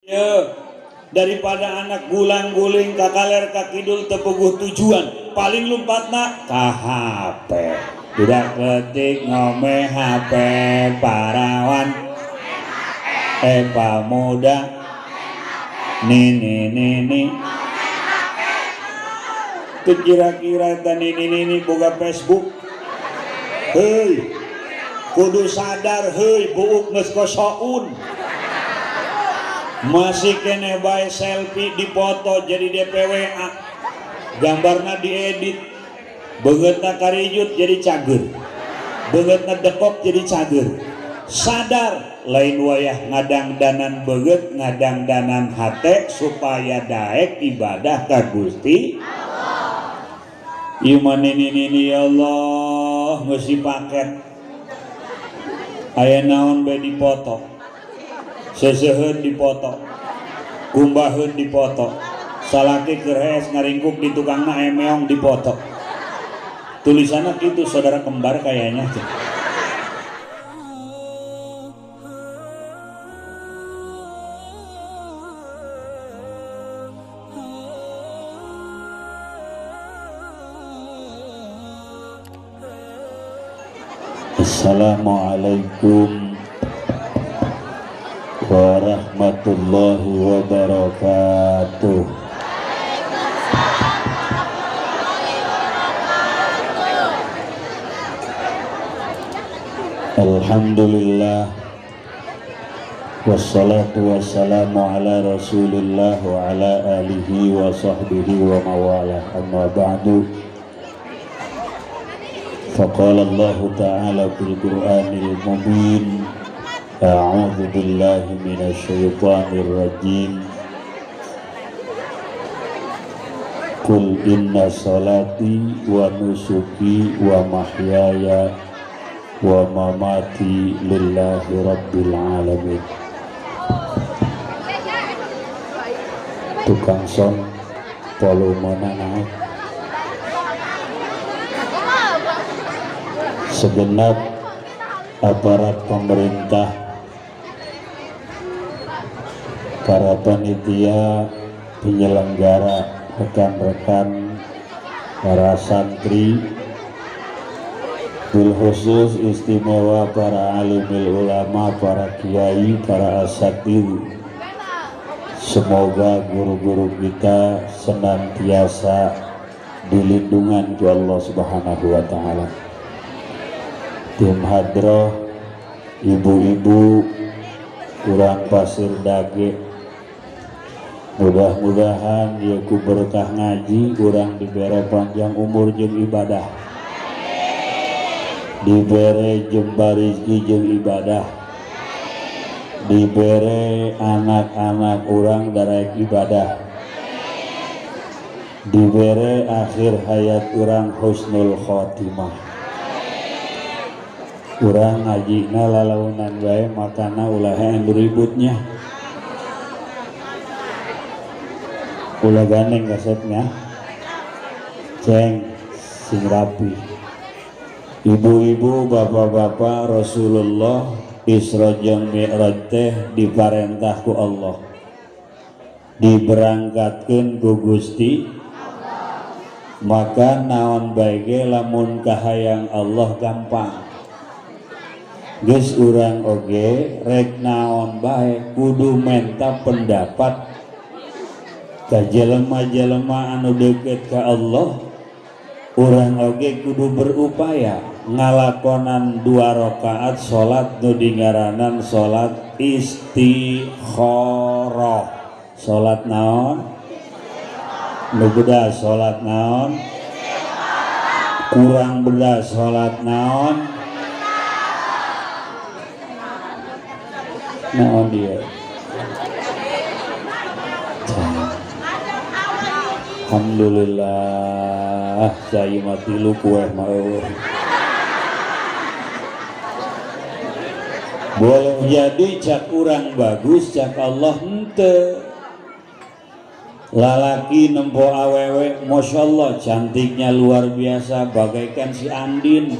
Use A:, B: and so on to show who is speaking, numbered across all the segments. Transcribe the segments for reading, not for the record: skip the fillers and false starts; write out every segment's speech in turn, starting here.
A: Ya, daripada anak gulang-guling kakaler kakidul tepuguh tujuan, paling lompatna ka HP. Budak leutik ngome HP, parawan pamuda nini nini. Kira-kira dan nini nini boga Facebook. Hei, kudu sadar hei, buuk geus kosoun. Masih kene bae selfie dipoto jadi DPWA, gambarna diedit, beungeutna karijut jadi cager, beungeutna dekok jadi cager. Sadar lain wayah ngadangdanan beungeut, ngadangdanan hate supaya daek ibadah ka Gusti Allah. Iman ini ya Allah geus dipaket aya naon bae dipoto, seuseuheun dipoto, kumbaheun dipoto, salaki keur hees ngaringkuk di tukangna emeong dipoto. Tulisanna kitu saudara kembar kayaknya.
B: Assalamualaikum warahmatullahi wabarakatuh. Alhamdulillah, wassalatu wassalamu ala rasulillah wa ala alihi wa sahbihi wa mawalah, amma ba'du. Faqala Allah ta'ala fil Qur'anil mubin, a'udzu billahi minasyaitonir rajim. Qul inna salati wa nusuki wa mahyaya wa mamati lillahi rabbil alamin. Tukang son volumena naik. Segenap aparat pemerintah, para panitia penyelenggara, rekan-rekan, para santri, bil khusus istimewa para alimil ulama, para kiai, para asatidz. Semoga guru-guru kita senantiasa dilindungan oleh Allah Subhanahu wa Ta'ala. Tim hadroh, ibu-ibu, kurang pasir dage, mudah-mudahan ya ku berkah ngaji, kurang dibere panjang umur jeung ibadah, dibere jembar rezeki jeung ibadah, dibere anak-anak urang daraek ibadah, dibere akhir hayat urang husnul khotimah. Urang ngajina lalaunan bae, makana ulah anu ributnya, ulah gandeng kasetnya, ceng sing rapi. Ibu-ibu, bapak-bapak, Rasulullah Isra jeung Mi'raj teh diparentah ku Allah, diberangkatkeun ku Gusti. Maka naon bae ge lamun kahayang Allah gampang. Geus urang oge rek naon bae kudu menta pendapat ka jelema-jelema anu deukeut ka Allah. Urang oge kudu berupaya ngalakonan 2 rakaat salat nu dingaranan salat istikharah. Salat naon? Nu beda salat naon? Kurang beda salat naon? Naon dia? Alhamdulillah, saya mati lu kue mau. Boleh jadi cak urang bagus, cak Allah henteu. Lalaki nempo awewe, masya Allah cantiknya luar biasa, bagaikan si Andin.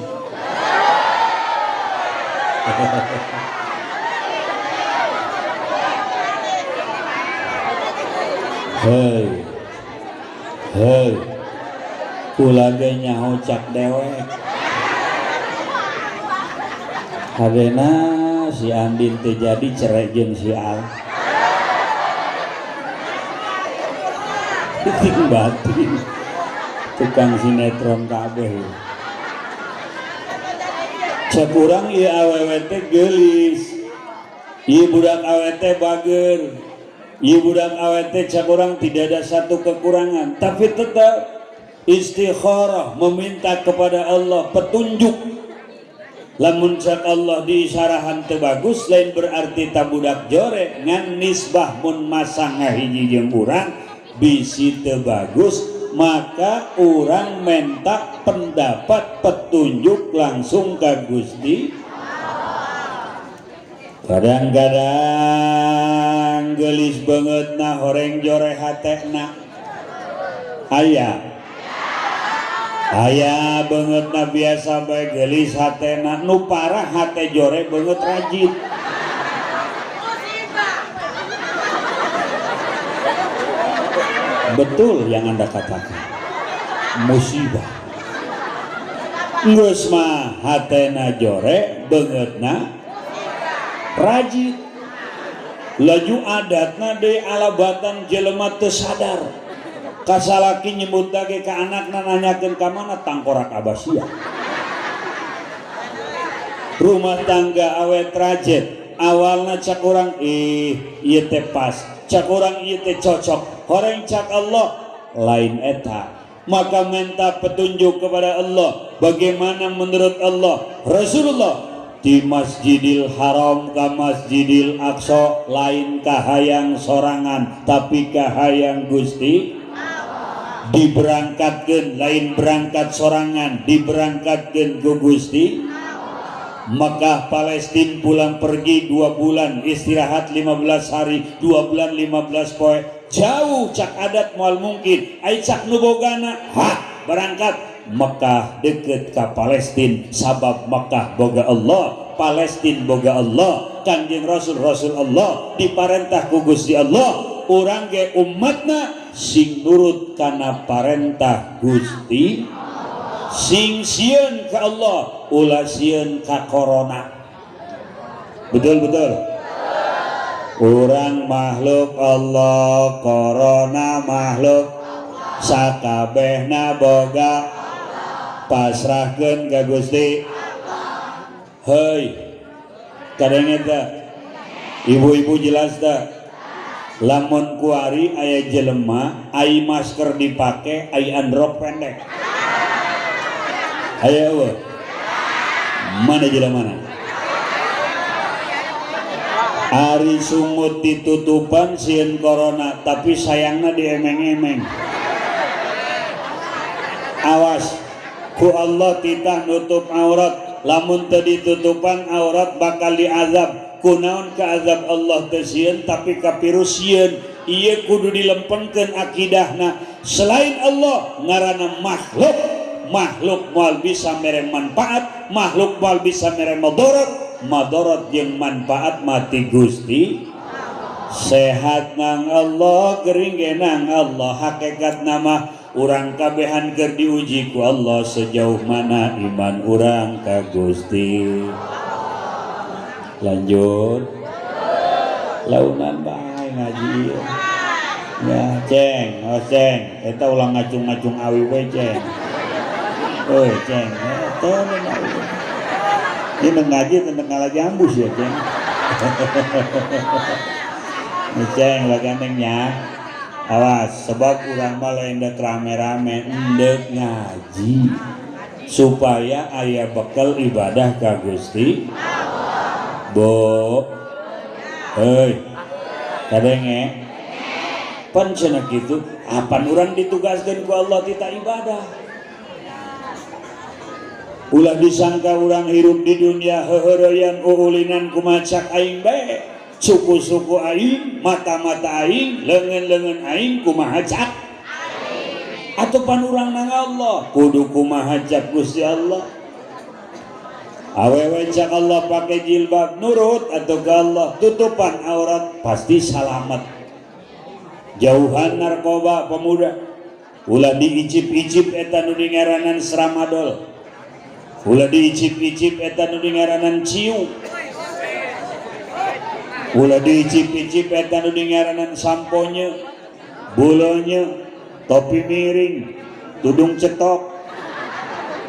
A: Hei hei kula ge nyaho cak dewek hadena si Andin teu jadi cerai jeung si Al. Ting batin tukang sinetron kabeh. Cek urang ieu awewe teh geulis, ieu budak awewe teh bager, ieu budak awewe teh cek urang tidak ada satu kekurangan, tapi tetap istikharah meminta kepada Allah petunjuk. Lamun cek Allah diisyarahan teu bagus lain berarti ta budak jore, ngan nisbah mun masang ngahiji jeung urang bisi teu bagus, maka urang minta pendapat petunjuk langsung ka Gusti. Kadang-kadang geulis beungeutna horeng jore hatena aya. Aya beungeutna biasa bae geulis hatena, nu parah hate jore beungeut rajin. Betul yang Anda katakan, musibah. Geus mah hatena jore beungeutna rajin. Laju adatna deui alabatan jelema teu sadar. Kasalaki nyebut lagi ke anakna nanyakeun ka mana tangkorak abasia. Rumah tangga awet rajet, awalna cak urang ih ieu teh pas, cak urang ieu teh cocok, horeng cak Allah lain eta. Maka minta petunjuk kepada Allah, bagaimana menurut Allah Rasulullah di Masjidil Haram ka Masjidil Aqsa lain kahayang sorangan tapi kahayang Gusti. Diberangkatkeun lain berangkat sorangan, diberangkatkeun ku Gusti. Mekah Palestina pulang pergi 2 bulan, istirahat 15 hari, 2 bulan 15 poe. Jauh cak adat moal mungkin. Ai cak nu bogana, hah berangkat. Mekah deket ka Palestina sabab Mekah boga Allah, Palestina boga Allah, Kanjeng Rasul Rasul Allah diparentah ku Gusti Allah. Urang ge umatna sing nurut kana parentah Gusti, sing sieun ka Allah, ulah sieun ka corona. Betul betul. Urang makhluk Allah, corona makhluk, sakabehna boga, pasrahkeun ka Gusti. Hei, kadenge teh ibu-ibu jelas teh. Lamun kuari aya jelema ai masker dipake ai androk pendek. Aya eueuh? Mana jelemana? Ari sungut ditutupan sieun corona tapi sayangna diemeng-emeng. Awas ku Allah titah nutup aurat, lamun teu ditutupan aurat bakal diazab. Kunaon ka azab Allah teu sieun tapi ka virus sieun. Ieu kudu dilempengkeun akidahna. Selain Allah ngaranna makhluk, makhluk moal bisa mere manfaat, makhluk moal bisa mere madarat, madarat jeung manfaat mati Gusti. Sehat nang Allah, gering ge nang Allah, hakikat nama urang kabehan keur diuji ku Allah sejauh mana iman urang ka Gusti. Lanjut launan bae ngaji ya ceng, oh ceng eta ulah ngacung-ngacung awi we ceng. Oh ceng eta ini ngaji tentang ngalah jambus ya ceng. Ceng lagandengnya awas sebab urang mah lain dek rame-rame endek ngaji supaya aya bekal ibadah ka Gusti. Bo, hei, kadenge, pan cenah kitu, apan urang ditugaskeun ku Allah tita ibadah. Ulah disangka urang hirup di dunia heuheureyan uulinan kumaha cak aing bae, suku-suku aing, mata-mata aing, leungeun-leungeun aing kumaha cak aing. Atuh pan urang nang Allah, kudu kumaha cak Gusti Allah. Awewe cak Allah pakai jilbab nurut atau ke Allah tutupan aurat pasti salamet. Jauhan narkoba pemuda. Ulah diicip-icip eta nu dingaranan tramadol. Ulah diicip-icip eta nu dingaranan ciu. Ulah diicip-icip eta nu dingaranan samponya, bulonya, topi miring, tudung cetok.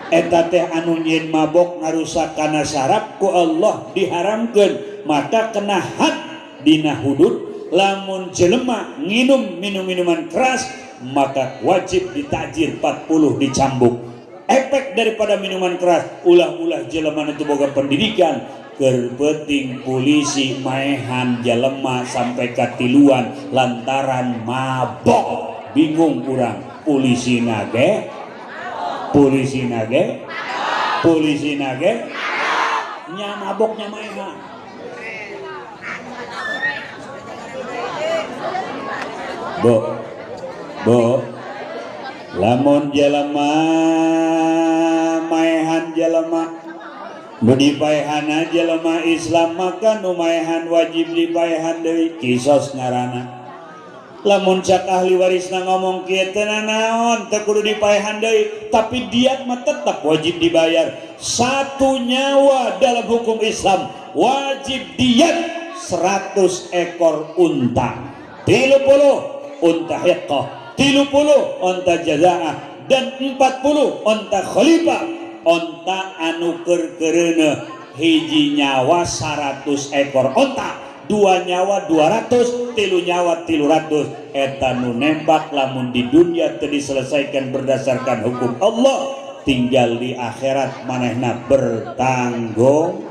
A: Eta teh anu nyieun mabok ngarusak kana saraf ku Allah diharamkeun, maka kena had dina hudud. Lamun jelema nginum minum-minuman keras maka wajib ditakjir 40 dicambuk. Efek daripada minuman keras, ulah-ulah jelema nu boga pendidikan keur peuting polisi maehan jelema sampai katiluan lantaran mabok. Bingung urang, polisi nage, polisi nage, polisi nage, nya maboknya maehan. Bo, bo, lamun jelema maehan jelema nu dipaehana jelema Islam maka nu maehan wajib dipaehan deui, kisos ngaranna. Lamun cak ahli warisna ngomong kieu teu nanaon, teu kudu dipaehan deui, tapi diat mah tetap wajib dibayar. Satu nyawa dalam hukum Islam wajib diat 100 ekor unta, 30 unta hiqqah, 30 unta jazaah, dan 40 unta khalifah. Unta anu keur keureuneuh hiji nyawa 100 ekor unta, 2 nyawa 200, 3 nyawa 300. Eta nu nembak lamun di dunia teu diselesaikan berdasarkan hukum Allah, tinggal di akhirat manehna bertanggung.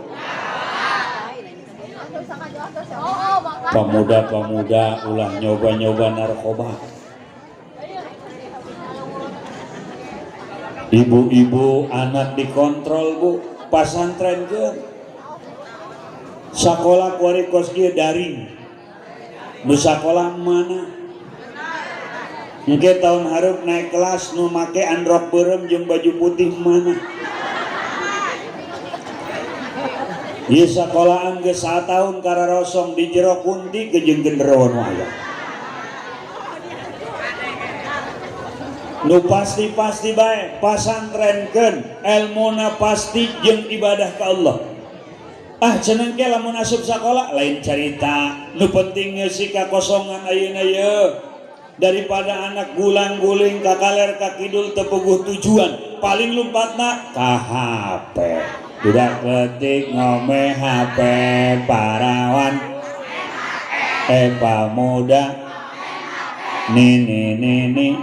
A: Pemuda-pemuda ulah nyoba-nyoba narkoba. Ibu-ibu anak dikontrol bu, pasantren ke sakola kuari kos kieu daring. Nu sakola mana? Engke tahun hareup naik kelas nu make androk beureum jeung baju putih mana? Ieu sakolaan geus sataun kararosong di jero kunti jeung genderuwo nu aya. Nu pasti-pasti bae pasantrenkeun, elmuna pasti jeung ibadah ka Allah. Ah cenah ke lamun asup sakola lain carita, nu penting geus kakosongan ayeuna ye. Daripada anak gulang-guling ka kaler ka kidul teu puguh tujuan, paling lumpatna ka HP. Budak leutik ngome HP parawan, pamuda nini nini.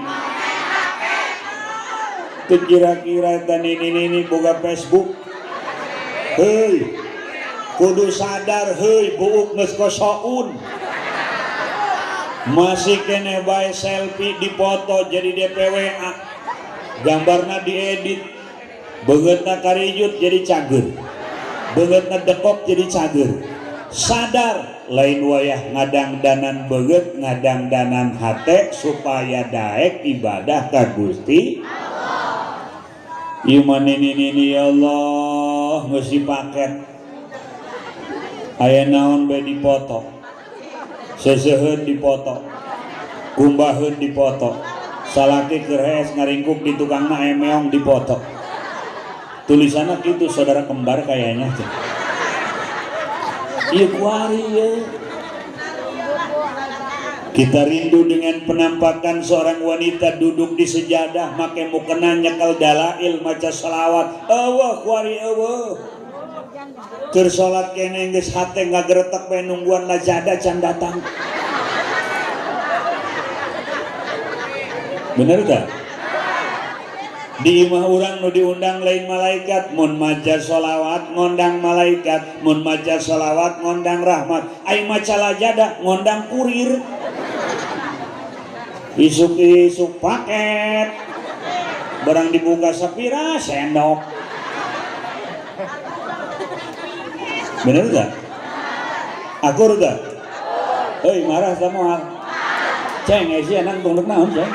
A: Kira-kira eta nini nini boga Facebook. Heuy, kudu sadar heuy, buuk geus kosoun. Masih keneh bae selfie dipoto jadi DPWA, gambarna diedit. Beungeutna karijut jadi cager, beungeutna dekok jadi cager. Sadar lain wayah ngadangdanan beungeut, ngadangdanan hate supaya daek ibadah ka Gusti Allah. Ieu mah nini nini ya Allah geus dipaket. Aya naon bae dipoto, seseuheun dipoto, kumbaheun dipoto, salaki keur hees ngaringkuk di tukangna emeong dipoto. Tulisannya gitu, saudara kembar kayaknya. Iya kuari ya. Kita rindu dengan penampakan seorang wanita duduk di sejadah, make mukena nyekel dalail, maca selawat. Eueuh kuari eueuh. Keur salat kene geus hate ngageretek bae nungguan lazada can datang. Bener tak? Di imah urang nu diundang lain malaikat, mun maca sholawat ngondang malaikat, mun maca sholawat ngondang rahmat, ai maca lajada ngondang kurir. Isuk-isuk paket, barang dibuka sapira sendok. Bener gak? Akur gak? Hei marah sama hal. Ceng, sih anak tunggu naon ceng.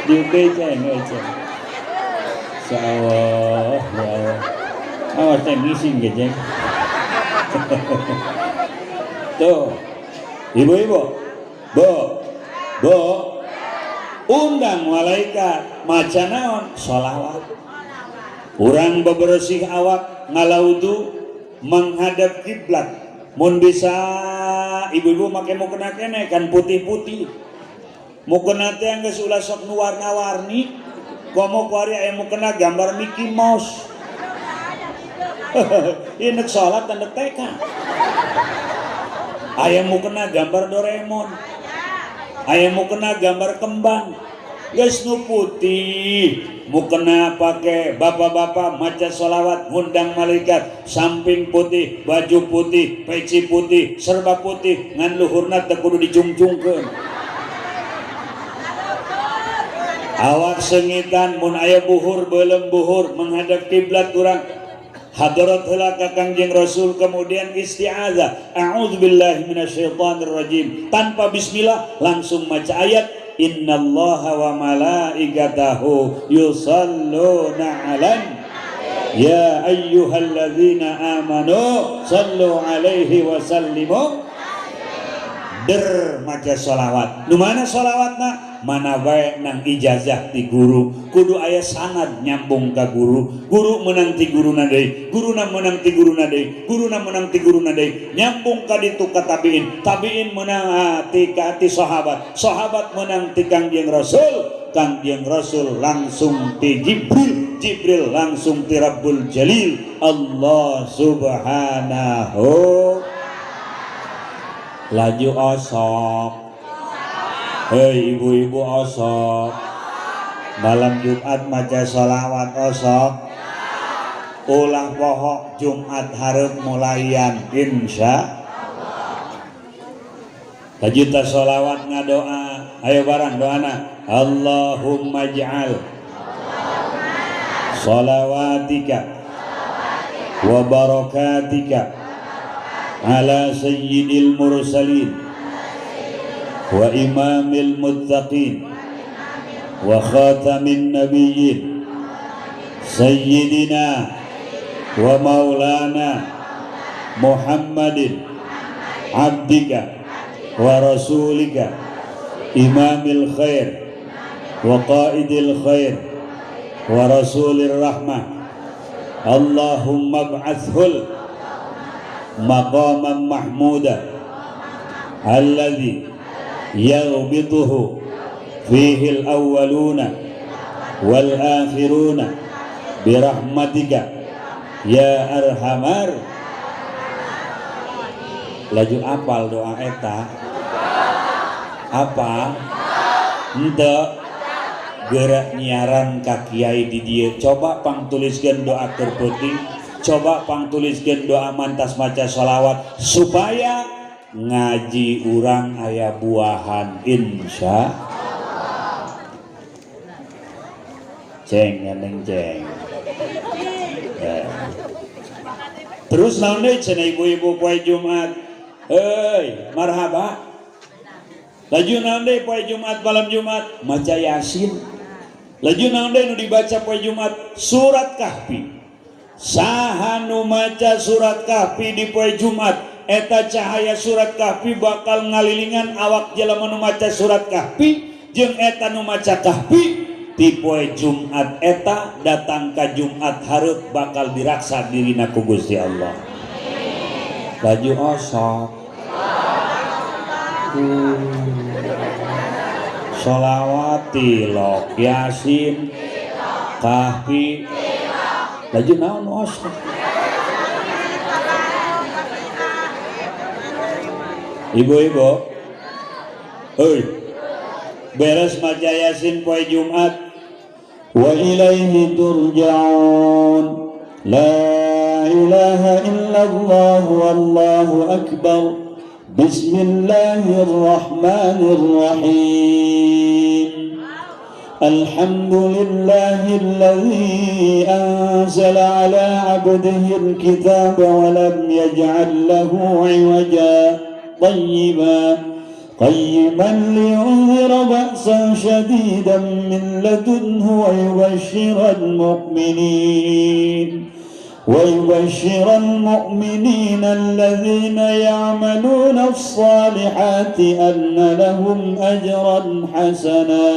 A: Diuke ceng, ceng. Insyaallah, ya Allah. Awas ceng ngising ge ceng. Tuh ibu-ibu, bu, bu, undang malaikat maca naon? Sholawat. Urang bebersih awak, ngalaudu, menghadap kiblat. Mun bisa ibu-ibu make mukena kene kan putih-putih. Mukena teh geus ulah sok nu warna-warni, komo kuari aya mukena gambar Mickey Mouse. Ieu nek salat tanda TK. Aya mukena gambar Doraemon. Aya mukena gambar kembang. Geus nu putih, mukena pake bapak-bapak maca sholawat ngundang malaikat, samping putih, baju putih, peci putih, serba putih, ngan luhurna teu kudu dicungcungkeun. Awak sengitan mun aya buhur beuleum buhur menghadap kiblat urang hadarat heula ka Kangjeng Rasul, kemudian isti'adzah, a'udzubillahi minasyaitonir rajim, tanpa bismillah langsung maca ayat innallaha wa malaikatahu yusalluna 'alan ya ayyuhalladzina amanu sallu 'alaihi wa sallimu. Der maca sholawat. Nu mana sholawatna? Mana wae nang ijazah ti guru, kudu aya sanad nyambung ka guru, guru menang ti guruna deui, guruna menang ti guruna deui, guruna menang ti guruna deui, nyambung ka ditu ka tabiin, tabiin menang ti ka ti sahabat, sahabat menang ti Kangjeng Rasul, Kangjeng Rasul langsung ti Jibril, Jibril langsung ti Rabbul Jalil Allah Subhanahu. Laju osok. Hei ibu-ibu osok, malam Jumat maca sholawat osok, ulah poho Jumat hareup mulayan insya Allah. Laju ta sholawat ngadoa, ayo barang doana. Allahumma ij'al sholawatika wa barakatika ala sayyidil mursalin wa imamil muttaqin wa khatamin nabiyyin sayyidina wa maulana Muhammadin abdika wa rasulika imamil khair wa qaidil khair wa rasulir rahmah. Allahumma ba'athul maqaman mahmuda alladhi yaghbituhu fihi al-awwaluna wal akhiruna birahmatika ya arhamar. Laju apal doa eta apa henteu gerak nyiaran ka kiai di dieu, coba pang tuliskeun doa keur peuting, coba pang tuliskeun doa mantas maca sholawat supaya ngaji urang aya buahan insya Allah. Ceng neng ceng. Ya. Terus naon deui cenah ibu-ibu poe Jumat? Euy, marhaba. Laju naon deui poe Jumat malam Jumat maca Yasin. Laju naon deui nu dibaca poe Jumat? Surat Kahfi. Saha nu maca surat Kahfi di poe Jumat, eta cahaya surat Kahfi bakal ngalilingan awak jelema nu maca surat Kahfi jeung eta nu maca Kahfi di poe Jumat eta datang ka Jumat hareup bakal diraksa dirina ku Gusti Allah. Laju osok. Sholawat tilok Yasin Kahfi. Laju naon osok? Ibu-ibu, hei, beres maca Yasin poe Jumat.
B: Wa ilaihi turja'un. La ilaha illallah wallahu akbar. Bismillahirrahmanirrahim. Alhamdulillahilladzi anzala ala 'abdihi al-kitaba wa lam yaj'al lahu 'iwaja. طيبا قيما لينذر بأسا شديدا من لدنه ويبشر ويبشر المؤمنين الذين يعملون الصالحات أن لهم أجرا حسنا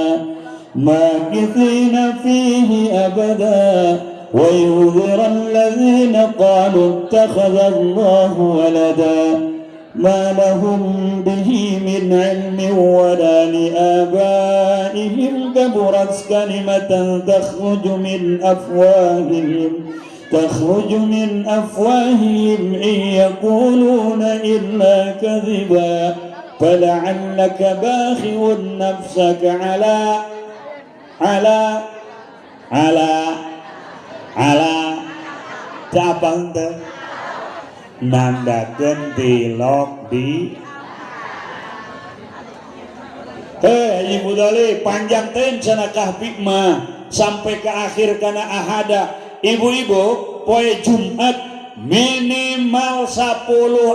B: ماكثين فيه أبدا وينذر الذين قالوا اتخذ الله ولدا ما لهم به من علم ولا لآبائهم كبرت كلمة تخرج من أفواههم إن يقولون إلا كذبا فلعلك باخع نفسك على على على
A: على apa henteu nandakeun tilok di. Hei, Ibu Dali, panjang teh cenah Kahfi mah sampai ke akhir kana ahada. Ibu-ibu, poe Jumat minimal 10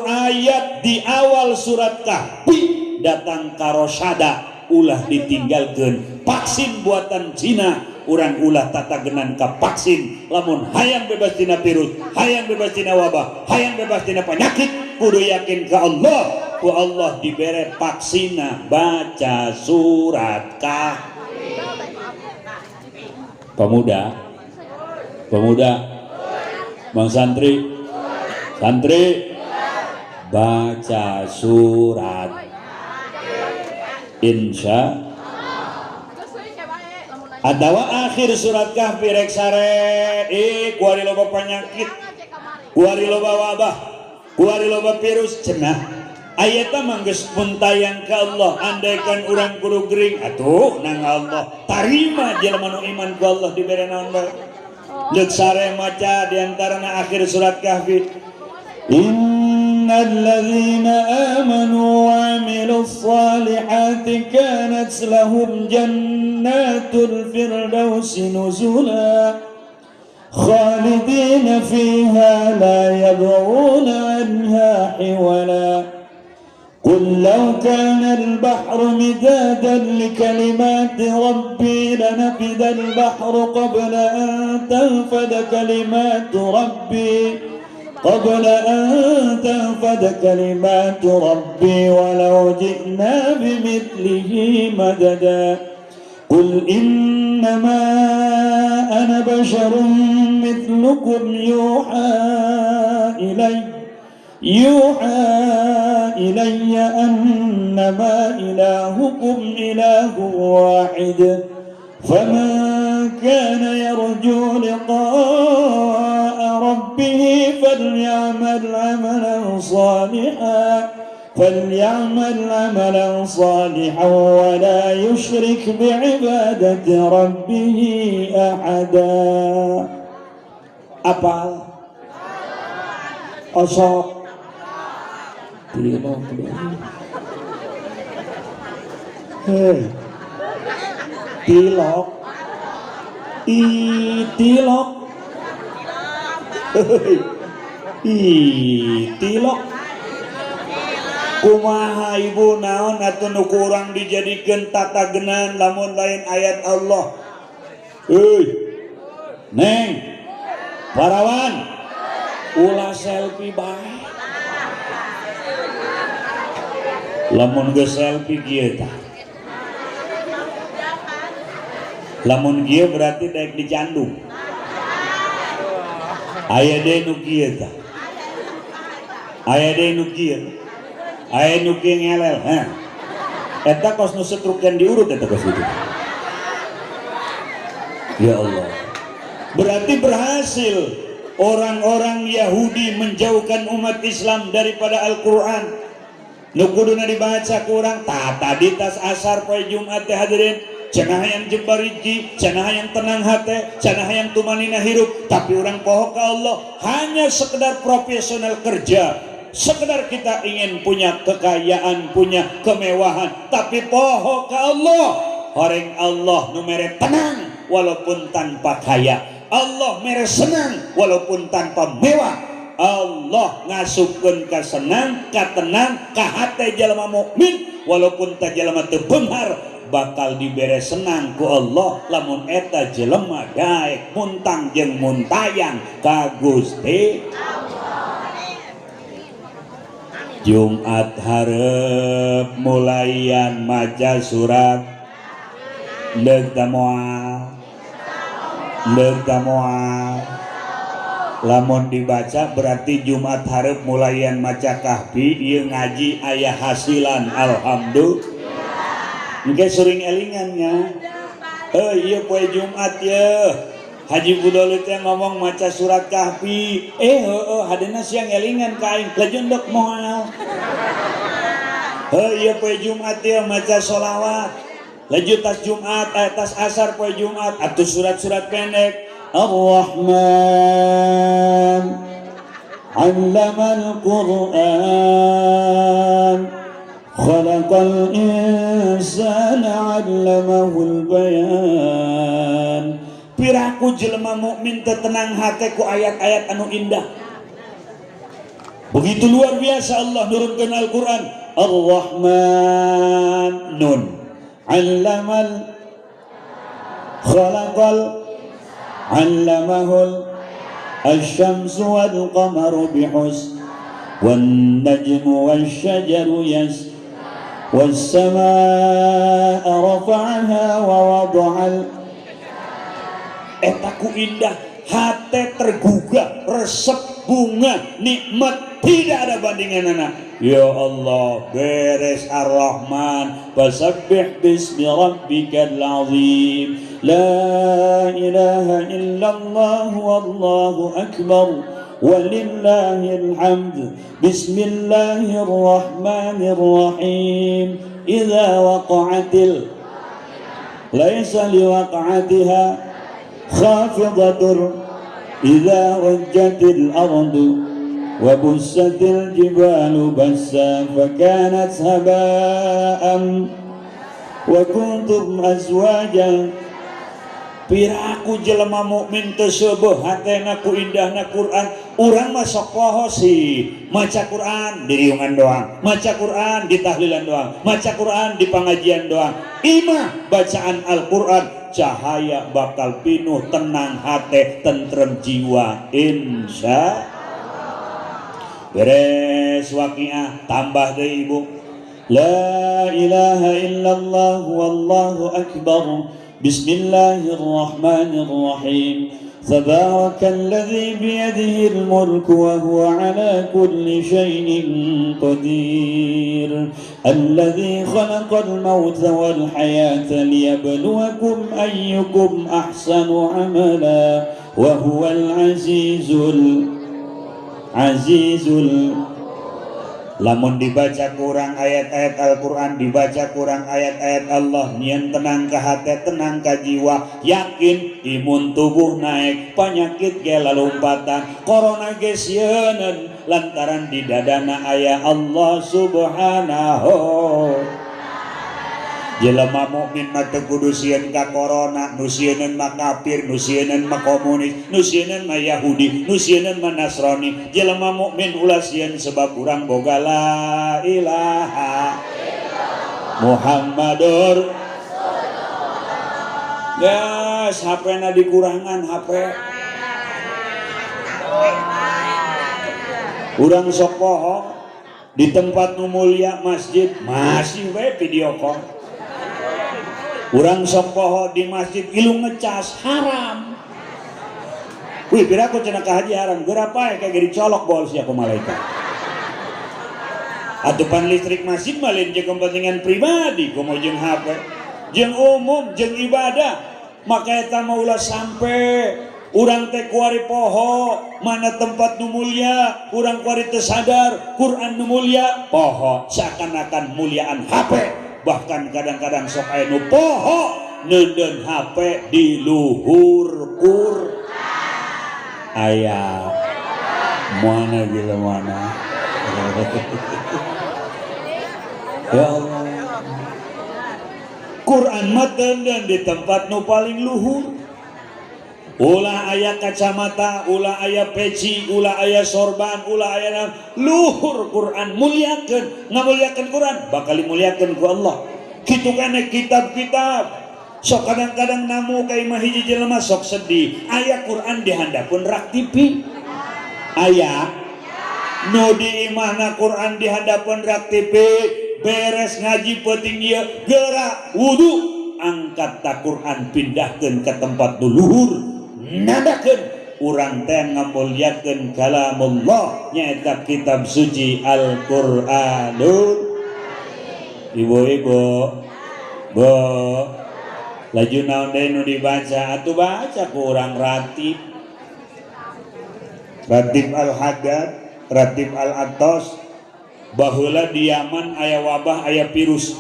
A: ayat di awal surat Kahfi datang karosada, ulah ditinggalkan. Vaksin buatan Cina, urang ulah tatagenan ka vaksin. Lamun hayang bebas tina virus, hayang bebas tina wabah, hayang bebas tina penyakit, kudu yakin ke Allah. Ku Allah dibere vaksina, baca surat Kahfi. Pemuda, pemuda, bang santri, santri, baca surat insya atau akhir surat Kahfi. Rek sare, eh, kuari loba penyakit, kuari loba wabah, kuari loba virus cenah. Ayatna mah geus muntayang ka Allah. Andaikan urang kudu gering atuh nang Allah tarima. Jelema nu iman ku Allah dibere naon bae. Leuk sare maca diantarana akhir surat Kahfi.
B: إن الذين آمنوا وعملوا الصالحات كانت لهم جنات الفردوس نزلا خالدين فيها لا يبغون عنها حولا. قل لو كان البحر مدادا لكلمات ربي لنفد البحر قبل أن تنفد كلمات ربي ولو جئنا بمثله مددا. قل إنما أنا بشر مثلكم يوحى إلي أنما إلهكم إله واحد فمن كان يرجو لقاء ربه فليعمل عملا صالحا ولا يشرك بعبادة ربه أحدا.
A: Apal osok tilok. Hei, tilok, i tilok. Hei, i tilok. Kumaha ibu, naon atuh nu ku urang dijadikeun tatagenan lamun lain ayat Allah? Hei, neng parawan, ulah selfie bae. Lamun geus selfie kieu tah, lamun kieu berarti daek dicandung. Aya deui nu kieu tah, aya deui nu kieu, aya nu kieu ngelel. Ha, eta kos nu setruk yang diurut, eta kos gitu. Ya Allah, berarti berhasil orang-orang Yahudi menjauhkan umat Islam daripada Al-Quran nu kuduna dibaca kurang. Tah, tadi tas asar poe Jumat teh, hadirin, cenah yang jembar rizki, cenah yang tenang hati, cenah yang tumanina hirup, tapi orang poho ke Allah. Hanya sekedar profesional kerja, sekedar kita ingin punya kekayaan, punya kemewahan, tapi poho ke Allah. Horeng Allah nu mere tenang walaupun tanpa kaya, Allah mere senang walaupun tanpa mewah. Allah ngasupkeun ka senang, ka tenang, ka hate jalma mukmin. Walaupun ta jelema teu beunghar bakal dibere senang ku Allah lamun eta jelema daek muntang jeung muntayang ka Gusti Allah. Jumat hareup mulayan maca surat deuk ta moal, deuk ta moal. Lamun dibaca berarti Jumat hareup mulayan maca Kahfi, ieu ngaji aya hasilan, alhamdulillah. Engke sering elingannya. Heuh, ieu poe Jumat ye. Haji Budol teh ngomong maca surat Kahfi. Heueuh, hadena siang elingan ka aing. Lajun dek moal. Heuh, ieu poe Jumat ye maca sholawat. Laju tas Jumat, tas asar poe Jumat atuh surat-surat pendek.
B: Ar-Rahman 'allamal Qur'an khalaqal insana 'allamahul bayan.
A: Piraku jelema mukmin teu tenang hate ku ayat-ayat anu indah. Begitu luar biasa Allah nurunkeun Al-Qur'an. Ar-Rahman nun
B: 'allamal khalaqal 'allamahul asy-syamsu wal qamaru bihus wan najmu wasy-syajaru yas was samaa'a rafa'aha wa wada'al.
A: Eta ku indah hate tergugah, resep bunga nikmat tidak ada bandinganana. Ya Allah, beres Ar-Rahman, fasabbih bismi rabbikal azim,
B: la ilaha illallah wallahu akbar walillahil hamd, bismillahirrahmanirrahim, idza waqa'atil laisa liwaqa'atiha khafidatur idza rajjatil ardu wa bussatil jibalu bassa fakanat haba'an wa kuntum azwajan.
A: Piraku jelema mukmin teu seubeuh hatena ku indahna Quran. Urang mah sok poho sih, maca Quran di riungan doang, maca Quran di tahlilan doang, maca Quran di pengajian doang. Imah bacaan Al-Quran cahaya bakal pinuh tenang hate tentrem jiwa insya. Beres waqiah tambah deui ibu.
B: La ilaha illallah wallahu akbar. Bismillahirrahmanirrahim. Tabarakalladzi biyadihil mulku wa huwa ala kulli syai'in qadir. Alladzi khalaqal mauta wal hayata liyabluwakum ayyukum ahsanu amala wa huwal azizul azizul.
A: Lamun dibaca kurang ayat-ayat Al-Quran, dibaca kurang ayat-ayat Allah, nian tenang ke hati, tenang ke jiwa, yakin imun tubuh naik, penyakit ge lalumpatan, corona ge sieuneun lantaran di dadana aya Allah Subhanahu. Jelema mukmin mah teu kudu sieun ka corona, nu sieuneun mah kafir, nu sieuneun mah komunis, nu sieuneun mah Yahudi, nu sieuneun mah Nasrani. Jelema mukmin ulah sieun sebab urang boga la ilaha Muhammadur. Gas HP-na dikurangan HP. Urang sok poho di tempat nu mulia masjid masih we video call. Urang sok poho di masjid ilung ngecas haram. Wih, piraku cenah ka haji haram, geura pae kayak dicolok bol sia ku malaikat. Atupan listrik masjid mah lain jeung kepentingan pribadi, komo jeung HP, jeung umum, jeung ibadah. Maka eta mah ulah sampe urang teh kuari poho mana tempat nu mulia, urang kuari teu sadar Quran nu mulia, poho seakan-akan muliaan HP. Bahkan kadang-kadang sok aya nu poho neundeun HP di luhur Quran. Aya mana gila mana. Ya Allah. Quran mah teundeun di tempat nu paling luhur. Ulah aya kacamata, ulah aya peci, ulah aya sorban, ulah aya luhur Quran, muliakeun, ngamuliakeun Quran bakal dimuliakeun ku Allah. Kitu kana kitab-kitab. Sok kadang-kadang namu ka imah hiji jelema sok sedih, aya Quran di handapeun rak TV. Aya nu di imahna Quran di handapeun rak TV, beres ngaji peuting ieu geura wudu, angkat ta Quran pindahkeun ke tempat nu luhur, nandakeun urang teh ngamuliakeun kalamullah nyaeta kitab suci Al-Qur'anul. Ibu-ibu, bu, laju naon deui nu dibaca? Atuh baca ku urang ratib. Ratib Al-Haddad, Ratib Al-Attas. Baheula di Yaman aya wabah, aya virus.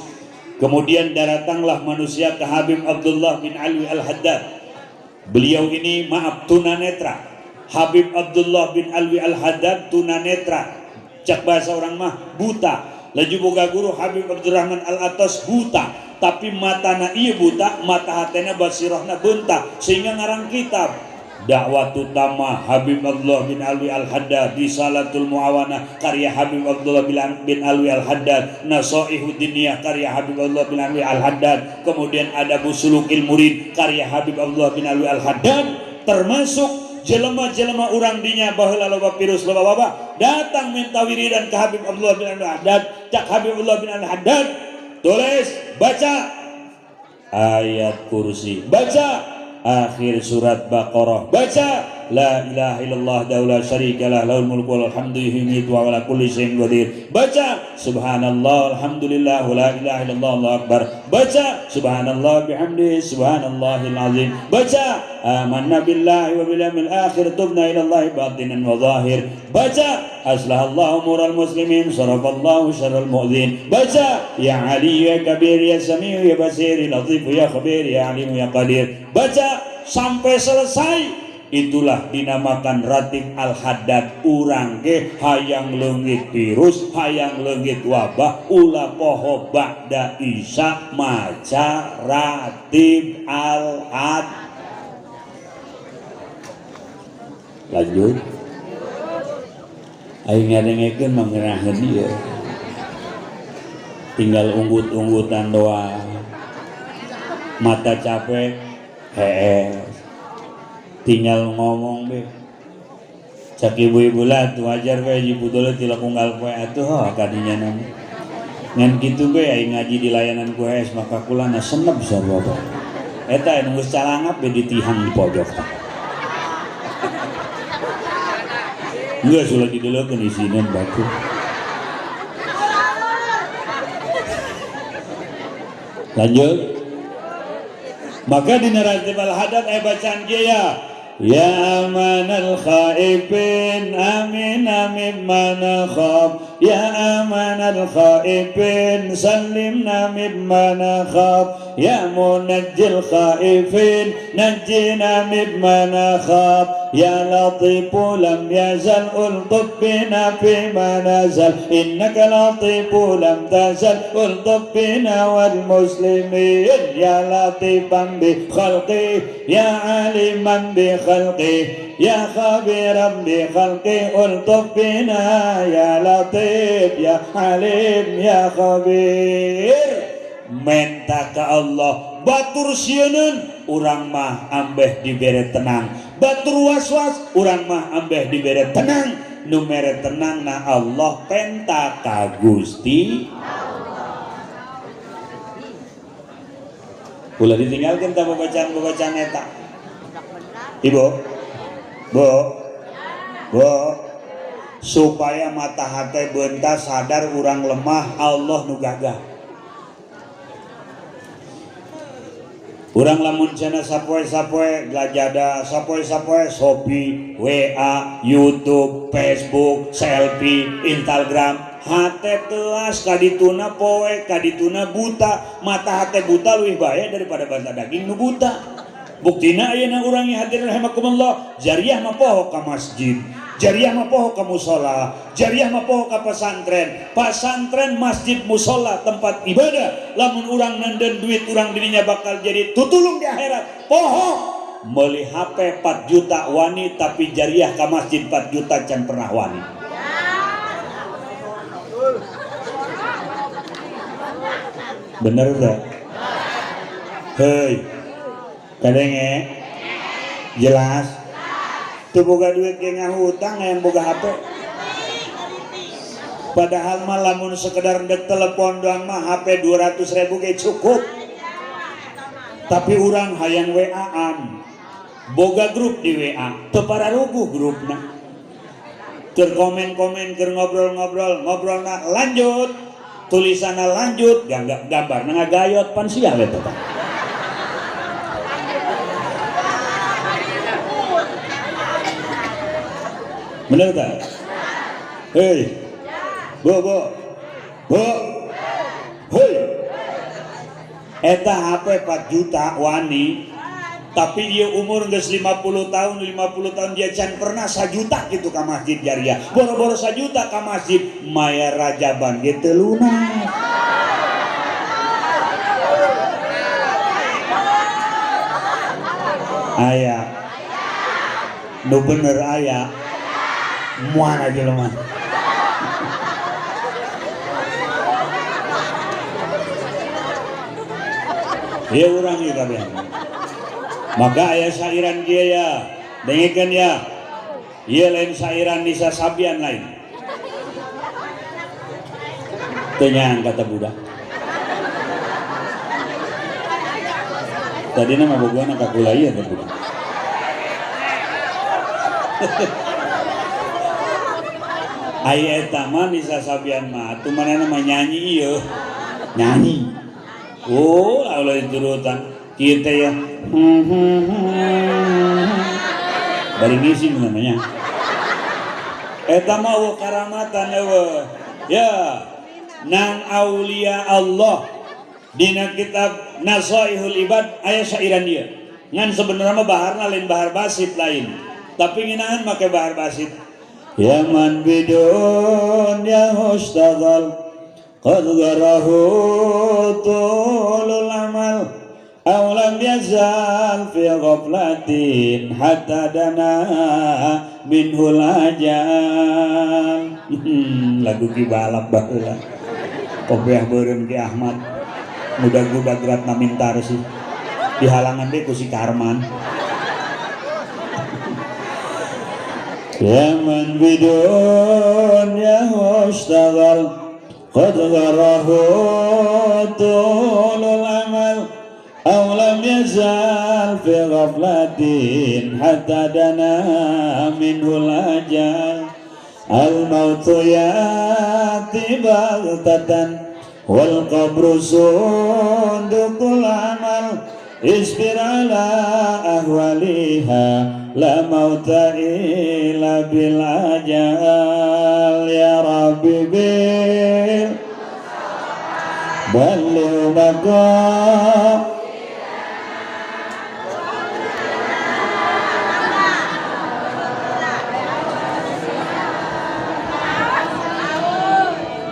A: Kemudian datanglah manusia ke Habib Abdullah bin Alwi Al-Haddad. Beliau ini maaf tunanetra. Habib Abdullah bin Alwi Al-Haddad tunanetra. Cak bahasa orang mah buta. Laju boga guru Habib Abdurrahman Al-Attas buta. Tapi matana ieu buta, mata hatena basirahna beunta, sehingga ngarang kitab Dakwah Utama Habib Abdullah bin Alwi Al-Haddad, Risalatul Muawanah karya Habib Abdullah bin Alwi Al-Haddad, Nasaihud Diniyah karya Habib Abdullah bin Alwi Al-Haddad, kemudian ada Busulukil Murid karya Habib Abdullah bin Alwi Al-Haddad. Termasuk jelema-jelema urang dinya baheula loba virus loba wabah datang minta wiridan ke Habib Abdullah bin Alwi Al-Haddad. Cak Habib Abdullah bin Alwi Al-Haddad, tulis, baca ayat kursi, baca akhir surat Baqarah, baca la ilaha illallah la syarikalah lahul mulku wal hamdu yuhyi wa ala kulli syai'in qadir, baca subhanallah alhamdulillah la ilaha illallah allahu akbar, baca subhanallah bihamdi subhanallahil azim, baca amanna billahi wa bil yawmil akhir tubna ila allahi batinan wa zahir, baca aslahallahu umural muslimin sarafallahu syarral mu'dzin, baca ya ali ya kabir ya samiu ya basir ya latif ya khabir ya alim ya qadir, baca sampai selesai. Itulah dinamakan Ratib Al-Haddad. Urang ge hayang leungit virus, hayang leungit wabah, ulah poho ba'da isya maca Ratib Al-Haddad. Lanjut. Aing ngadengekeun mah ngeunaheun ieu. Tinggal unggut-unggutan doang. Mata capek, hees. Tinggal ngomong be. Cak ibu-ibu lah tuh wajar we ibu dole ti unggal poe atuh ho kadinya nama. Ngan kitu be aing ngaji di layanan ku hees maka kulana senep sarua bae. Eta anu geus calangap be ditihang di pojok. Geus ulah dideleukeun isineun batu. Lanjut. Maka di Ratib Al-Haddad aya bacaan kieu ya. Ya amanal khaifin amin amin mana khaf, ya amanal khaifin salimna mimma nakhaf, ya munajjil khaifin najjina mimma nakhaf, ya latifu lam yazal ultuf bina fima nazal, innaka latifu lam tazal ultuf bina wal muslimin, ya latifan bi khalqi ya aliman bi khalqi ya khabiran bi khalqi ultuf bina ya latif ya alim ya khabir. Menta ka Allah batur sieun urang mah ambeh dibere tenang, batur was-was urang mah ambeh dibere tenang, nu mere tenang na Allah penta ka Gusti Allah. Ulah ditinggalkeun ta babacaan-babacaan eta. Ibu, bu, bu, supaya mata hati bentas sadar urang lemah Allah nu gagah. Urang lamun cenah sapoe-sapoe lajada, sapoe-sapoe Shopee, WA, YouTube, Facebook, selfie, Instagram, hate teas kadituna poe, kadituna buta, mata hate buta leuwih bahaya daripada banta daging nu buta. Buktina ayeuna urang hadirin rahimakumullah, jariah mah poho ka masjid, jariah mah poho ka musola, jariah mah poho ka pesantren, pesantren masjid musola tempat ibadah. Lamun urang nenden duit urang dirinya bakal jadi tutulung di akhirat. Poho Meuli HP 4 juta wani tapi jariah ka masjid 4 juta can pernah wani. Bener teh? Hei, kadenge jelas. Teu boga duit ge ngahutang yang boga HP. Padahal mah lamun sekedar ndek telepon doang mah HP 200.000 ge cukup. Tapi urang hayang WA-an. Boga grup di WA, teu pararuguh grupna. Keur komen-komen, keur ngobrol-ngobrol, ngobrolna lanjut, tulisanna lanjut, gambarna ngagayot pan sial eta tah. Bener tak? Hei, bu, bu, bu, hei. Eta HP 4 juta wani, tapi dia umur geus 50 tahun, 50 tahun dia can pernah 1 juta gitu ka masjid jariah. Boro-boro 1 juta ka masjid, mayar rajaban ge teu lunas. Aya, nu bener aya. Muan aja lo man. Ya urang ieu kabeh. Maka aya sairan kieu ya. Dengekeun ya. Ieu lain sairan Nisa Sabian lain. Teu nyaang kata budak. Tadina mah bogohna ka kula ieu teh budak. Ai eta mah Nisa Sabian mah atuh manehna mah nyanyi ieu. Nyanyi. Oh, ulah diturutan. Kieu teh ya. Bari ngising namanya. Eta mah eueuh karamatan eueuh. Ya, nang aulia Allah dina kitab Nasaihul Ibad aya syairan ieu. Ngan sebenarnya mah baharna lain bahar basit lain. Tapi nginahan make bahar basit.
B: Ya man bidun ya hustagal qad garahu tulul amal aw lam yazal fi ghaflatin hatta dana minhul ajal.
A: Lagu Ki Balap baheula. Kopiah beureum Ki Ahmad. Mudah-mudah Ratna Mintarsih. Dihalangan deui ku si Karman.
B: Ya man bidun ya hustagal qad garahu tulul amal aw lam yazal fi ghaflatin hatta dana minhul ajal. Al mautu yati baghtatan wal qabru sundukul amal isbir ala ahwaliha la mauta illa bil ajal. Ya Rabbi bil balligh maqam.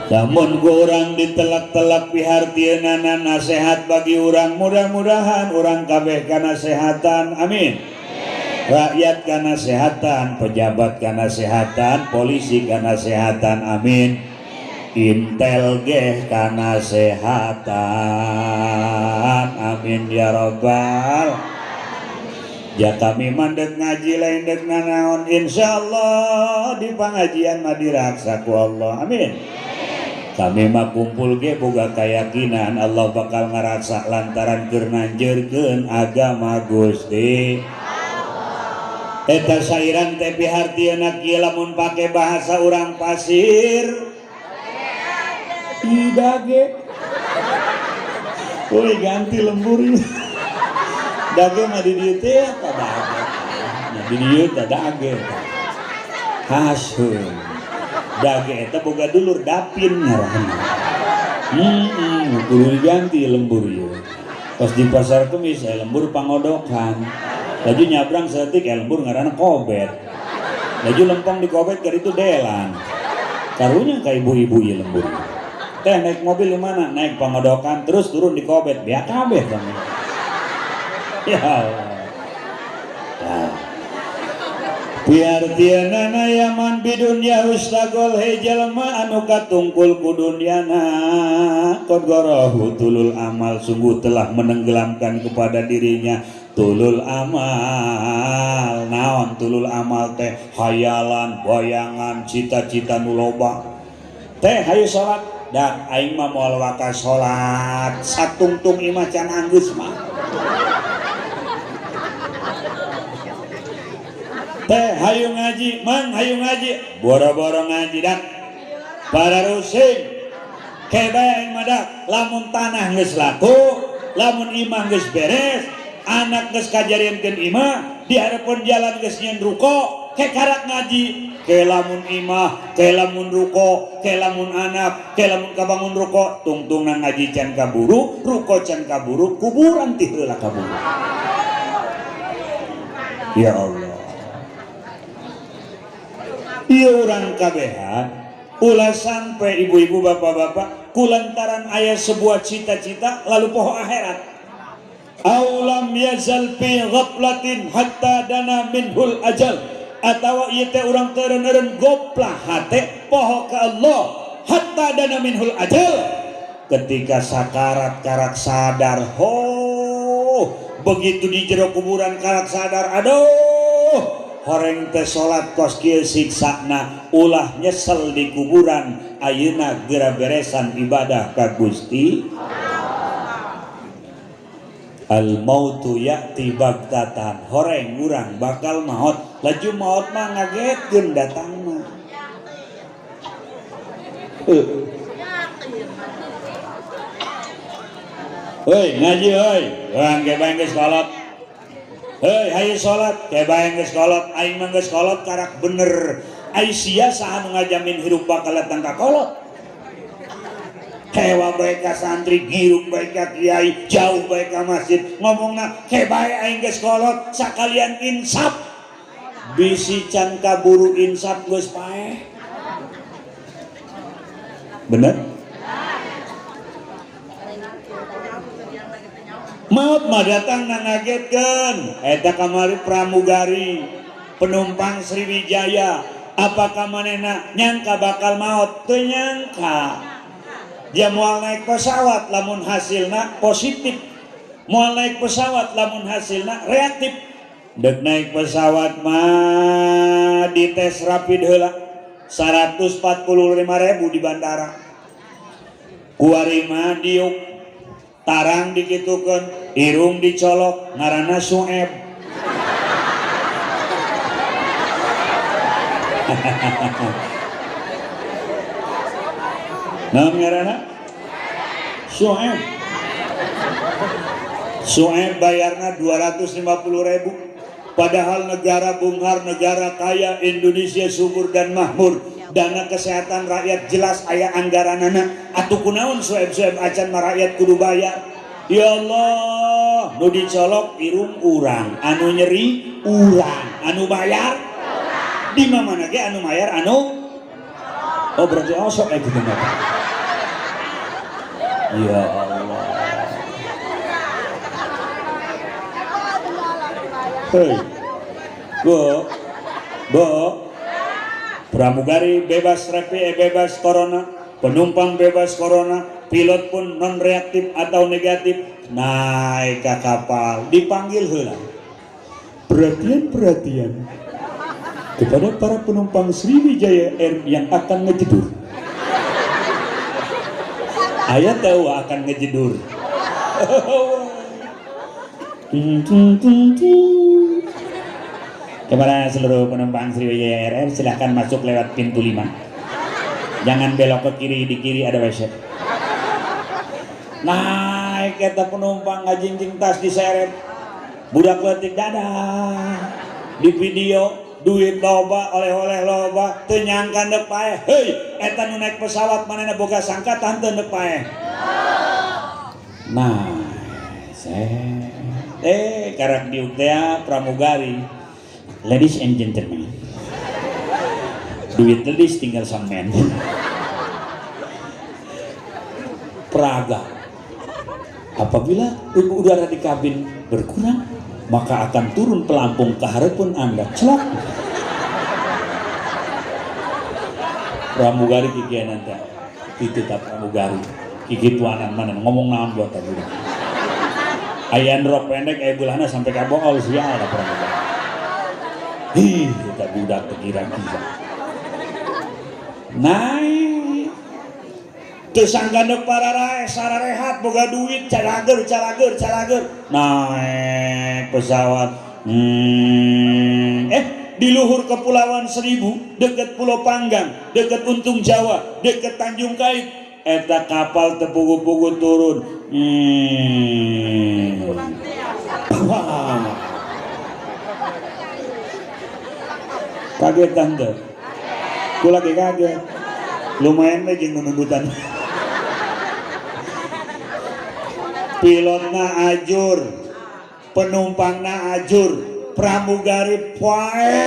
A: Lamun ku urang ditelak-telak pihartieunana nasehat bagi urang, mudah-mudahan urang kabeh kana sehatan, amin. Rakyat kana sehatan, pejabat kana sehatan, polisi kana sehatan, amin. Intel geh kana sehatan, amin ya robbal. Ja kami mandek ngaji lain dek nanaon, insyaallah di pengajian mah diraksa ku Allah, amin. Kami mah kumpul ge boga keyakinan Allah bakal ngarasa lantaran keur nanjeurkeun agama Gusti. Eta sairan teh pihartieuna kieu lamun pake bahasa urang pasir. Dage. Woi ganti lembur. Dage mah di dieu teh eta dage. Nah di dieu teh dage. Hasun. Dage eta boga dulur dapin ngaranna. Kudu diganti lembur ieu. Pas di pasar kemis aya lembur pangodokan. Laju nyabrang saeutik aya lembur ngaranna kobet. Laju lempong di kobet ka ditu delan. Karunya ka ibu-ibu ieu lembur. Teh naik mobil di mana? Naik pangodokan terus turun di kobet. Beak kabeh kamu. Ya Allah. Piartianana yaman bidunya ustagol he jalma anu katungkul ku dunyana qad garahu tulul amal, sungguh telah menenggelamkan kepada dirinya tulul amal. Naon tulul amal teh? Hayalan, bayangan, cita-cita nu loba. Teh hayu salat, dak aing mah moal waka salat, satungtung imah can anggeus mah. Teh hayu ngaji, mang hayu ngaji, boro-boro ngaji dak. Para rusing ke bae aing mah dak, lamun tanah geus laku, lamun imah geus beres, anak geus kajariankeun imah, di hareupeun jalan geus nyieun ruko, ke karak ngaji, ke lamun imah, ke lamun ruko, ke lamun anak, ke lamun kabangun ruko, tungtungna ngaji can kaburu, ruko can kaburu, kuburan ti heula kaburu. Ya Allah. Ieu urang kabehan ulah sampai ibu-ibu bapak-bapak kulantaran aya sebuah cita-cita lalu poho akhirat. Aulam yazal fi ghaflatin hatta dana minhul ajal, atawa ieu teh urang teureun-eureun goplah hate poho ka Allah hatta dana minhul ajal. Ketika sakarat karak sadar, ho begitu di jero kuburan karak sadar, aduh horeng teh salat kos kieu siksana, ulah nyesel di kuburan, ayeuna geura beresan ibadah ka Gusti. Al mautu ya'ti bagtatan, horeng urang bakal maot, laju maot mah ngagetkeun datangna. Heuy ngaji heuy, urang ge bae geus kolot. Heuy hayu salat, ke bae geus kolot, aing mah geus kolot karak bener. Ai sia saha nu ngajamin hirup bakal datang ka kolot? Hewa bae ka santri, giruk bae ka kiai, jauh bae ka masjid, ngomongna ke bae aing geus kolot, sakalian insaf. Bisi can kaburu insaf geus paeh. Bener? Maut mah datang na ngagetkeun. Eta kamari pramugari penumpang Sriwijaya, apakah manehna nyangka bakal maut? Teu nyangka. Dia moal naik pesawat lamun hasilna positif, moal naik pesawat lamun hasilna reaktif. Dek naik pesawat mah dites rapid heula 145.000 di bandara. Kuari mah diuk, tarang dikitukeun, irung dicolok, ngaranna Sueb. Naon ngaranna? Sueb. Sueb bayarna 250.000. Padahal negara bunghar, negara kaya, Indonesia subur dan makmur, dana kesehatan rakyat jelas aya anggaranana. Atuh kunaon Sueb-sueb acan mah rakyat kudu bayar. Ya Allah, nu dicolok irung urang, anu nyeri urang, anu bayar di mana ge anu bayar anu. Oh berarti osok kayak gitu mah. Ya Allah. Hei, bu, bu, pramugari bebas rapid, bebas corona, penumpang bebas corona, pilot pun non reaktif atau negatif, naik ke kapal, dipanggil heula. Perhatian, perhatian kepada para penumpang Sriwijaya Air yang akan ngejedur. Ayah tahu akan ngejedur. Kepada seluruh penumpang Sriwijaya Air, silahkan masuk lewat pintu 5. Jangan belok ke kiri, di kiri ada WC. Naik eta penumpang ngajingjing tas diseret. Budak leutik dadah. Di video duit loba, oleh-oleh loba, teu nyangka deuk paeh. Heuy, eta nu naik pesawat manehna boga sangkatan teu deuk paeh. Nah, saya karak diuk teh pramugari. Ladies and gentlemen, duit ladies tinggal sampean. Praga. Apabila udara di kabin berkurang, maka akan turun pelampung ke harapan Anda. Celok. Pramugari kikianan teh. Kitu tah pramugari. Kikituanan mana ngomong naon buat tadi. Aya rok pendek aya beulahna sampai ka bool sial da pramugari. Ih, eta budak teh kira-kira. Naik. Teu sanggandek pararae sararehat boga duit calager calager calager. Naik pesawat. Di luhur Kepulauan Seribu, deket Pulau Panggang, deket Untung Jawa, deket Tanjung Kait, eta kapal tepugu-pugu turun. Wah. Kaget tante. Ku lagi kaget. Lumayan we jeung nundutan. Pilotna ajur, penumpangna ajur, pramugari poe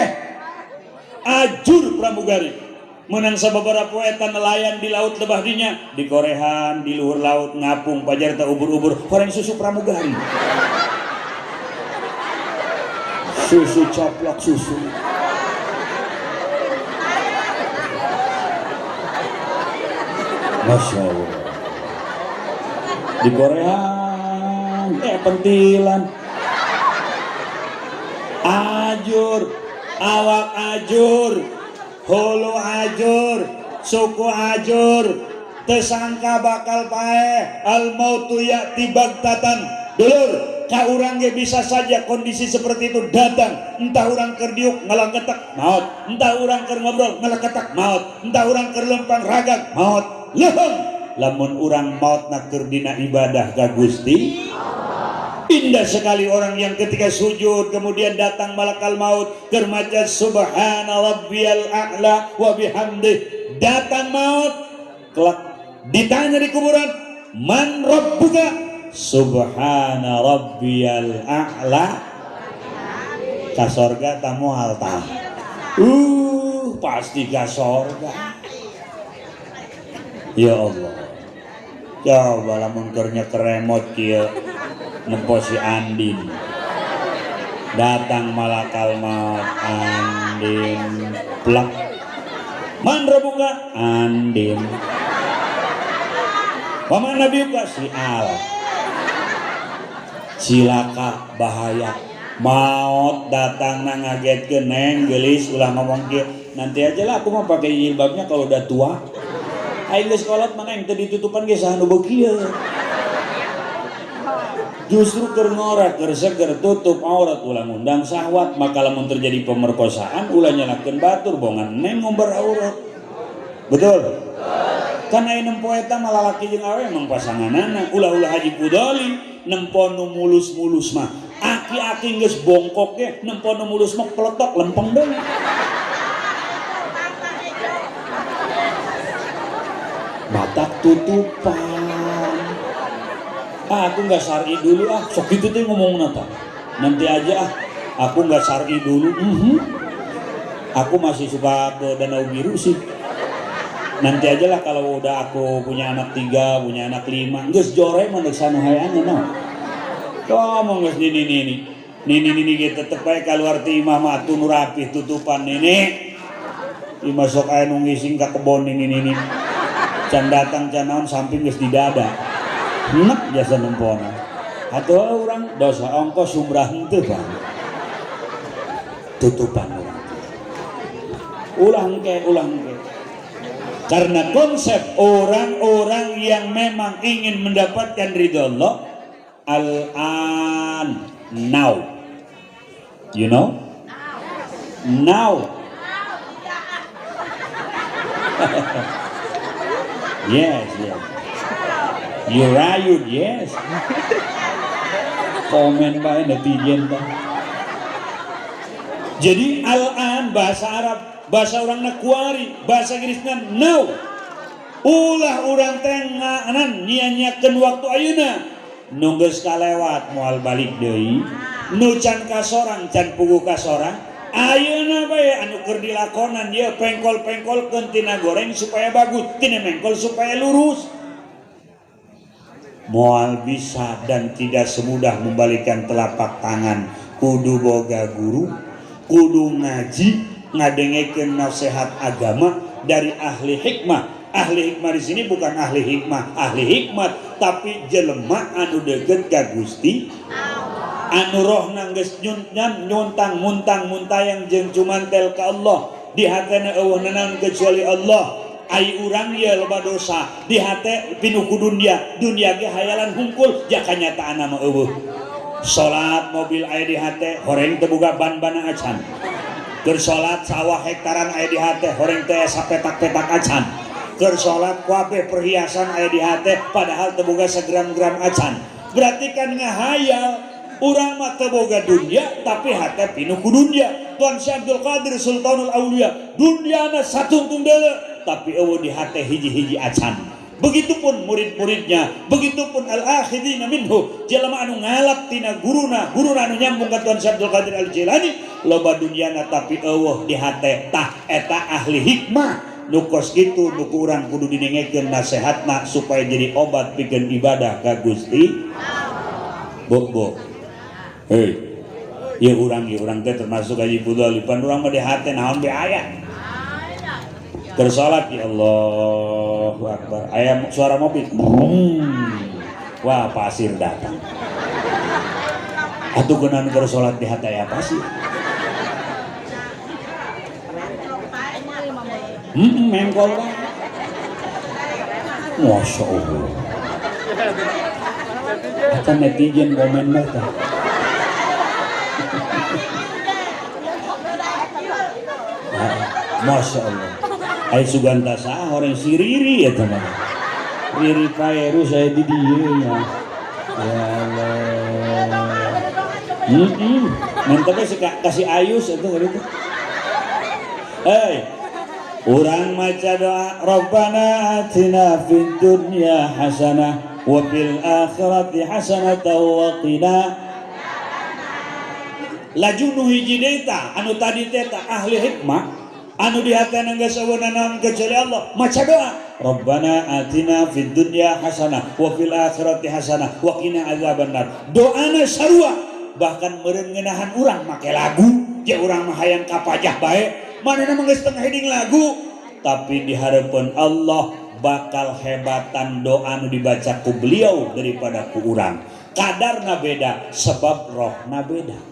A: ajur pramugari. Menang sababaraha poe eta nelayan di laut lebah dinya, di korehan, di luhur laut ngapung pajar ta ubur-ubur, horeng susu pramugari. Susu coplok susu. Masya Allah. Di korehan, pentilan. Ajur, awak ajur, hulu ajur, suku ajur, tersangka bakal paeh, al mautu ya'ti bagtatan. Dulur, ka urang ge bisa saja kondisi seperti itu datang. Entah urang keur diuk ngalaketek maut, entah urang keur ngobrol ngalaketek maut, entah urang keur lempang ragag maut. Leuheung lamun urang maut na keur dina ibadah ka Gusti. Indah sekali orang yang ketika sujud kemudian datang malakal maut keur maca subhana rabbiyal a'la wa bihamdih, datang maut kelak ditanya di kuburan, man rabbuka? Subhana rabbiyal a'la. Ka sorga ta moal tah? Pasti ka sorga. Ya Allah. Coba lamun keur nyekremot kieu nempo si Andin, datang malakal maut, Andin plak, man rebuka Andin, paman nabiuka si Al, cilaka bahaya maut datang na ngagetkeun, neng geulis ulah ngomong kieu, nanti aja lah aku mau pakai jilbabnya kalau udah tua. Aing geus kolot mah neng teu ditutupan ge saha nu beuki. Justru keur ngora, keur seger tutup aurat ulah ngundang syahwat, maka lamun terjadi pemerkosaan ulah nyalakeun batur bongan neng ngumbar aurat. Betul? Kan aya nempo eta mah lalaki jeung awewe emang pasanganana, ulah-ulah Haji Pudoli nempo nu mulus-mulus mah. Aki-aki geus bongkok ge nempo nu mulus mah peletok lempeng deui. Batak tutupan. Ah, aku nggak syar'i dulu ah, sok gitu tuh ngomong nata. Nanti aja ah, aku nggak syar'i dulu. Aku masih suka ke Danau Biru sih. Nanti aja lah kalau udah aku punya anak 3, punya anak 5. Geus jore mah geus anu hayang no. Ngomong geus nini nini. Nini nini ge tetep bae kaluar ti imah mah atuh nu rapih tutupan nini. Imah sok aya nu ngising ka kebon nini nini. Can datang can naon samping geus di dada. Nek jasa nempona. Atuh urang dosa ongkos sumrah henteu bang. Tutupan urang. Ulah engke, ulah engke. Karena konsep orang-orang yang memang ingin mendapatkan ridho Allah, al-an, now. You know? Now. Yes, yes. You rayud, yes. Komen bae netizen tah. Jadi al-an bahasa Arab, bahasa orangna kuari, bahasa Inggrisna now. Ulah urang teh ngaanan nyia-nyiakeun waktu ayeuna. Nu geus kalewat moal balik deui. Nu can kasorang can puguh kasorang. Ayeuna bae anu keur dilakonan ieu pengkol-pengkolkeun tina goreng supaya bagus, tina mengkol supaya lurus. Moal bisa dan tidak semudah membalikan telapak tangan. Kudu boga guru, kudu ngaji, ngadengekeun nasihat agama, dari ahli hikmah. Ahli hikmah di sini bukan ahli hikmah, ahli hikmat, tapi jelema anu deukeut ka Gusti anu rohna geus nyuntang muntang muntayang jeung cumantel ka Allah, di hatena eueuh nanaon kecuali Allah. Ai urang ieu loba dosa, di hate pinuh ku dunia, dunia ge hayalan hungkul, ja kanyataanna mah eueuh. Salat mobil aya di hate, horeng teu boga ban-bana acan. Keur salat sawah hektaran aya di hate, horeng teh sapetak-petak acan. Keur salat kabeh perhiasan aya di hate, padahal teu boga segram-gram acan. Berarti kan ngahayal urang mah teu boga dunia tapi hate pinuh ku dunia. Tuan Syekh Abdul Qadir Sultanul Aulia, duniana satungtung deuleu tapi eueuh di hate hiji-hiji acan. Begitupun murid-muridnya, begitupun al-akhidina minhu, jelema anu ngalap tina guruna, guruna anu nyambung ka Tuan Syekh Abdul Qadir Al-Jilani, loba duniana tapi eueuh di hate. Tah eta ahli hikmah nu kos kitu nu ku urang kudu dinengekeun nasehatna supaya jadi obat pikeun ibadah ka Gusti. Bo bo. Hei. Ya urang teh termasuk Haji Fudhali, pan urang mah di hate naon be aya. Keur salat ya Allahu Akbar, aya suara mobil. Brung. Wah, pasir datang. Atuh geunan keur salat di hate aya pasir. Mengkol bae. Masya Allah. Eta netizen komen mah tah. Masya Allah. Ai suganta saha orang si Riri eta mah. Riri Paeru saya di dieu nya. Ya Allah. Mantap sih kasih Ayus eta gitu. Hei, urang maca doa Rabbana atina fid dunya hasanah wa fil akhirati hasanah wa qina. Laju nu hiji deui tah anu tadi teh tah ahli hikmah anu di hatena geus eueuh nanaon kecuali Allah, maca doa Rabbana atina fid dunya hasanah wa fil akhirati hasanah wa qina azabannar. Doana sarua, bahkan meureun ngeunahan urang make lagu, ja urang mah hayang kapajah bae, manehna mah geus tengah hiding lagu, tapi di hareupeun Allah bakal hebatan doa nu dibaca ku beliau daripada ku urang. Kadarna beda sebab rohna beda.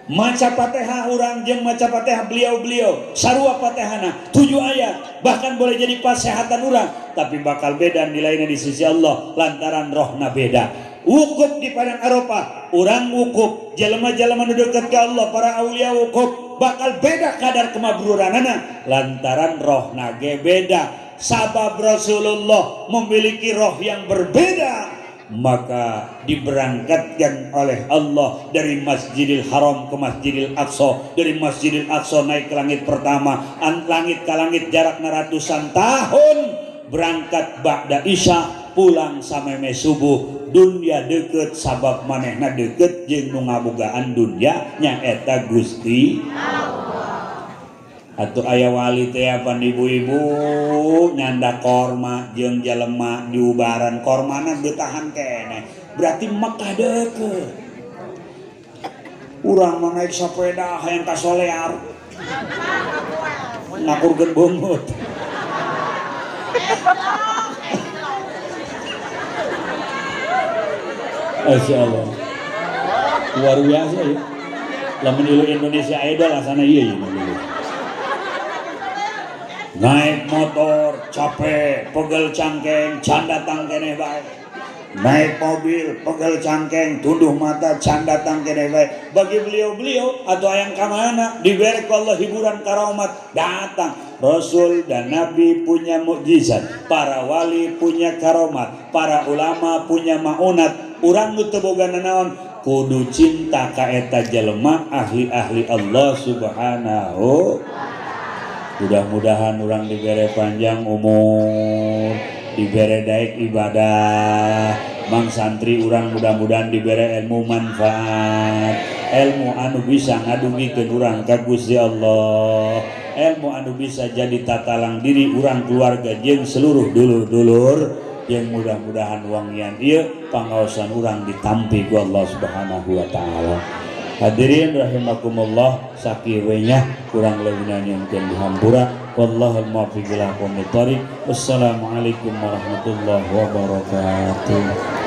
A: Maca Fatihah urang jeung maca Fatihah beliau-beliau sarua Fatihahna 7 ayat, bahkan boleh jadi pasehatan urang, tapi bakal beda nilainya di sisi Allah lantaran rohna beda. Wukuf di padang Arafah, urang wukuf, jelema-jelema nu deukeut ka Allah, para aulia wukuf, bakal beda kadar kemabruranana lantaran rohna ge beda. Sabab Rasulullah memiliki roh yang berbeda, maka diberangkatkan oleh Allah dari Masjidil Haram ke Masjidil Aqsa, dari Masjidil Aqsa naik ke langit pertama, langit ke langit jaraknya ratusan tahun, berangkat ba'da Isya, pulang sameme subuh. Dunia deket sabab manehna deket jeung nu ngabogaan dunia nyaeta Gusti Allah. Atuh aya wali teh apan ibu-ibu nyanda korma jeung jelema diubaran kormana ditahan keneh, berarti Mekah deket. Urang mah naik sepeda hayang ka Solear ngakurkeun beungeut. Masya Allah, luar biasa ya. Lamun ilu Indonesia Idol asana ieu ya. Naik motor capek, pegel cangkeng, can datang keneh bae. Naik mobil, pegel cangkeng, tunduh mata, can datang keneh bae. Bagi beliau-beliau atau ayang kamana diberi ku Allah hiburan karomat datang. Rasul dan Nabi punya mukjizat, para wali punya karomat, para ulama punya maunat. Urang nu teu boga nanaon kudu cinta ka eta jelema ahli-ahli Allah Subhanahu. Mudah-mudahan urang dibere panjang umur, dibere daek ibadah, mang santri urang mudah-mudahan dibere ilmu manfaat, ilmu anu bisa ngadugikeun urang ka Gusti Allah, ilmu anu bisa jadi tatalang diri urang keluarga jeung seluruh dulur-dulur yang mudah-mudahan wangian ieu pangaosan urang ditampi ku Allah Subhanahu wa taala. Hadirin rahimakumullah, sakieu we nya, kurang leuwihna nyuhunkeun dihampura. Wallahul muwaffiq ila aqwamit thoriq. Wassalamualaikum warahmatullahi wabarakatuh.